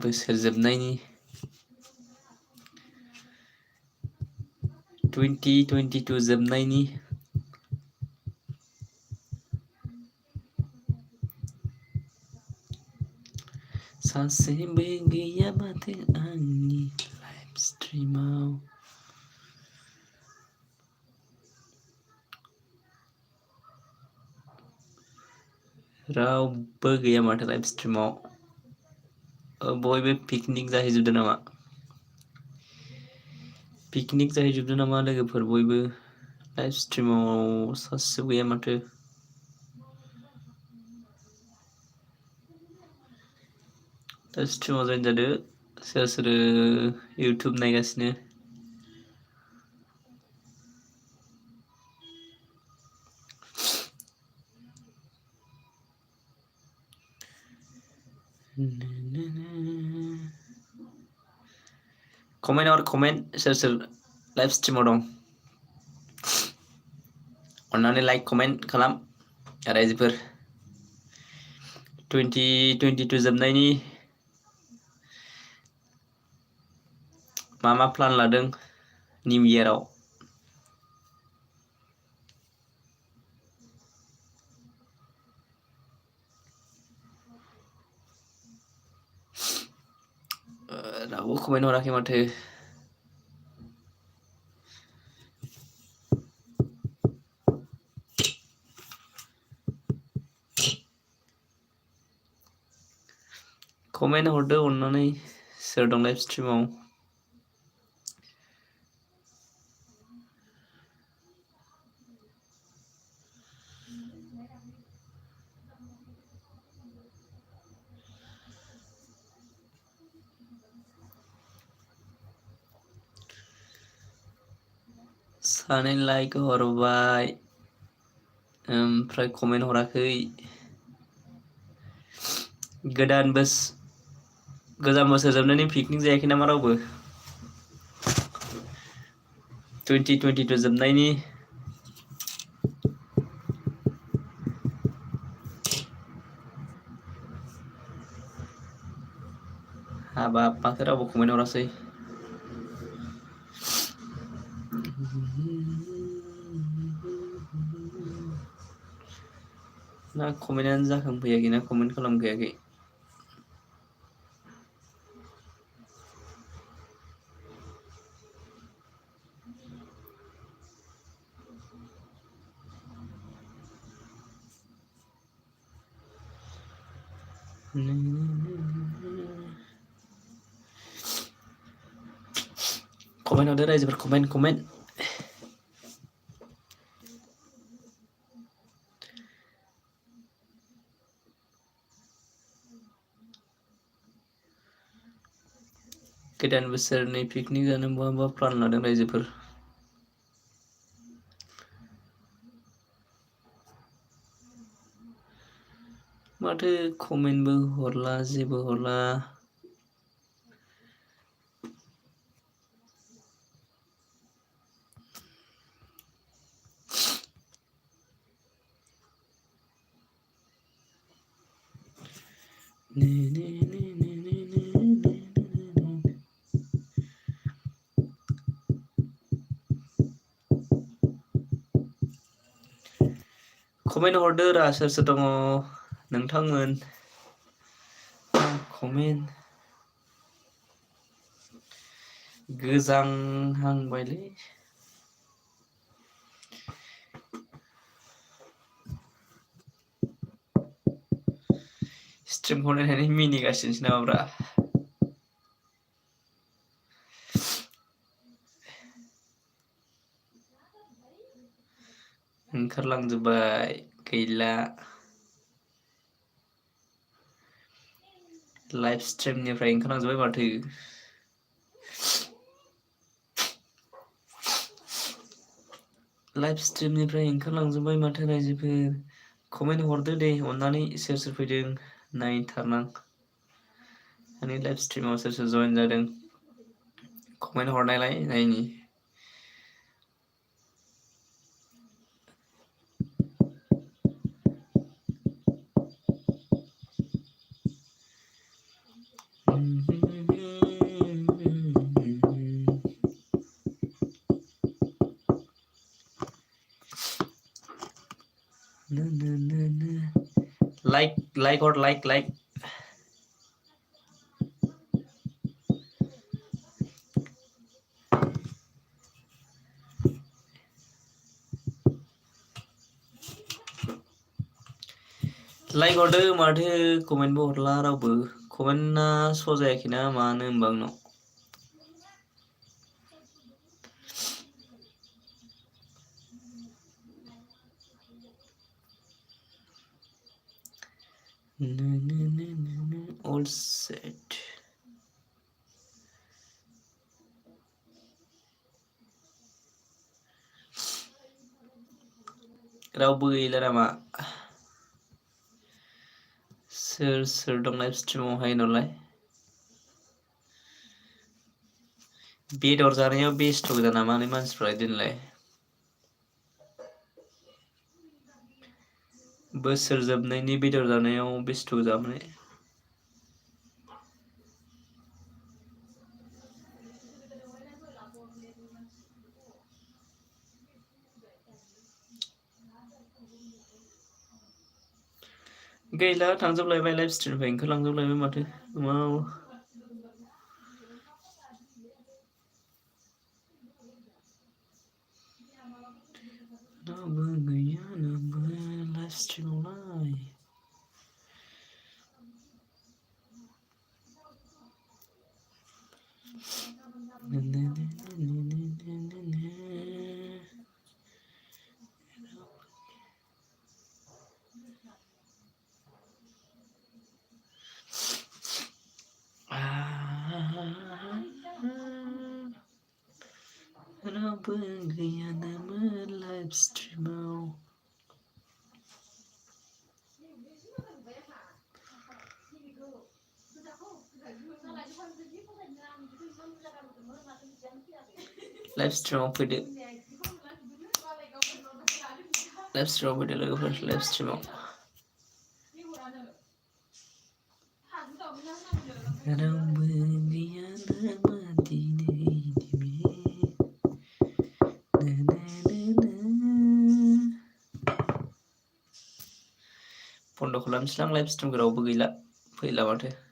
बोसोर जोबनायनि 2022 जोबनायनि सासेबो गैया माथो आंनि लाइभ स्ट्रिमाव रावबो गैया माथो लाइभ स्ट्रिमाव बयबो पिकनिक जाहैजोबदों नामा लोगोफोर बयबो लाइभ स्ट्रिमाव सासेबो गैया माथो लाइभ स्ट्रिमाव जइन जादो सोर सोर इउटुब नायगासिनो कमेन्ट सोर सोर लाइभ स्ट्रिमाव दं अन्नानै लाइक कमेन्ट खालाम रायजोफोर 2022 जोबनायनि मा प्लान लादों निउ इयाराव रावबो कमेन्ट हराखै माथो कमेन्ट हरदो अन्नानै सोर दं लाइभ स्ट्रिमाव सानै लाइक हरबाय ओमफ्राय कमेन्ट हराखै गोदान बोसोर जोबनायनि पिकनिक जायाखै नामा रावबो 2022 जोबनायनि हाबाब माथो रावबो कमेन्ट हरासै ना कमेन्टानो जाखांफैयाखै ना कमेन्ट खालामफैयाखै कमेन्ट हरदो रायजोफोर कमेन्ट गोदान बोसोरनि पिकनिक जानो बहा प्लान लादों रायजोफोर माथो कमेन्टबो हरला जेबो हरला कमेन्ट हरदो रा सोर सोर दङ नोंथांमोन कमेन्ट गोजांहांबायलै स्ट्रिमखौ नायनानै मिनिगासिनोसो नामाब्रा ओंखारलांजोब्बाय गैला लाइभ स्ट्रिमनिफ्राय ओंखारलांजोब्बाय माथो रायजोफोर कमेन्ट हरदो दे अन्नानै सोर सोर फैदों नायथारनां आंनि लाइभ स्ट्रिमाव सोर सोर जइन जादों कमेन्ट हरनायलाय नायनि लाइक हर लाइक लाइक हरदो माथो कमेन्टबो हरला रावबो कमेन्टआ स' जायाखैना मानो होनबा आंनाव all set रावबो गैला नामा सोर दं लाइभ स्ट्रिमावहाय नालाय बेदर जानायाव बेस्थ' गोजा नामानो मानसिफ्रा दिनलाय बोसोर जोबनायनि बेदर जानायाव बेस्थ' गोजामोन गैला थांजोबलायबाय लाइभ स्ट्रिमनिफ्राय ओंखारलांजोबलायबाय माथो मा रावबो गैया नामा लाइभ स्ट्रिमावलाय रावबो गैया नामा लाइभ स्ट्रिमाव लाइभ स्ट्रिमाव फैदो लोगोफोर लाइभ स्ट्रिमाव रावबो गैया नामा दिनै बन्द' खालामनोसैलां लाइभ स्ट्रिमखौ रावबो गैला फैला माथो